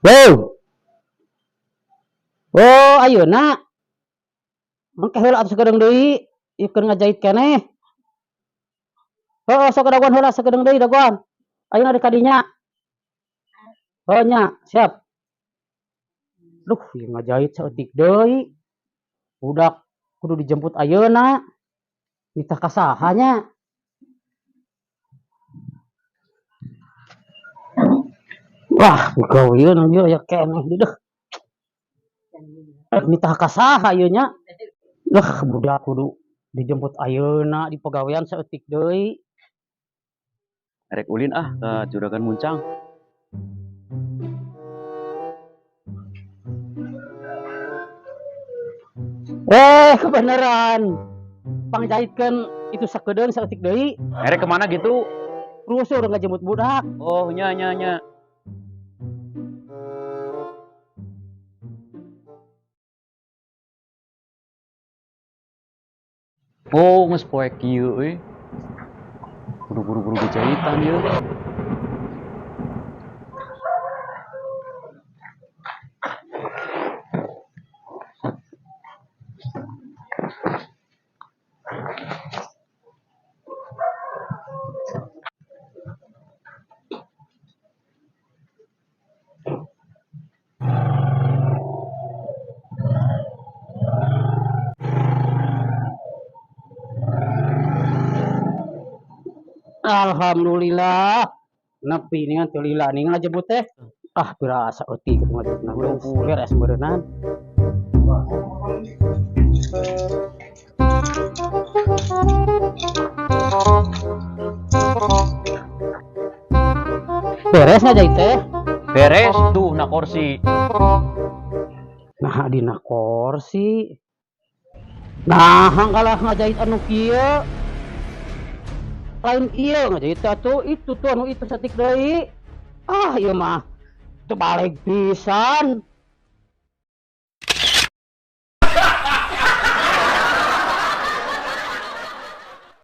Wow. Oh, ayeuna. Mangke heula atuh sakedeung deui, ieu keur ngajahit keneh. Heuh, sok dagoan heula sakedeung deui dagoan. Ayeuna di kadinya. Oh nya, siap. Duh, ieu ngajahit saeutik deui. Budak kudu dijemput ayeuna. Nitah ka saha nya? Wah, gawean ieu aya keneh deui deuh. Nitah ka saha ieu nya? Duh, budak kudu dijemput ayeuna di pagawean saeutik deui. Erek ulin ah ka Juragan Muncang. Kebenaran. Pangjahitkeun itu sakedeung saeutik deui. Erek kemana gitu? Rusuh udah ngajemput budak. Oh, nya nya nya. Oh, geus poe kieu euy. Buru-buru jahitan ieu. Alhamdulillah. Nepi ni teu lila ni ngajebut teh. Ah, pirasa eutik kitu ngajebutna. Beres meureunnan. Beres ngajahit teh? Beres tuh na kursi. Nah, dina kursi. Nah, kalah ngajahit anu kieu. Lain ieu ngajahit teh atuh itu tuh anu itu satik deui. Ah, ieu mah teu balik pisan.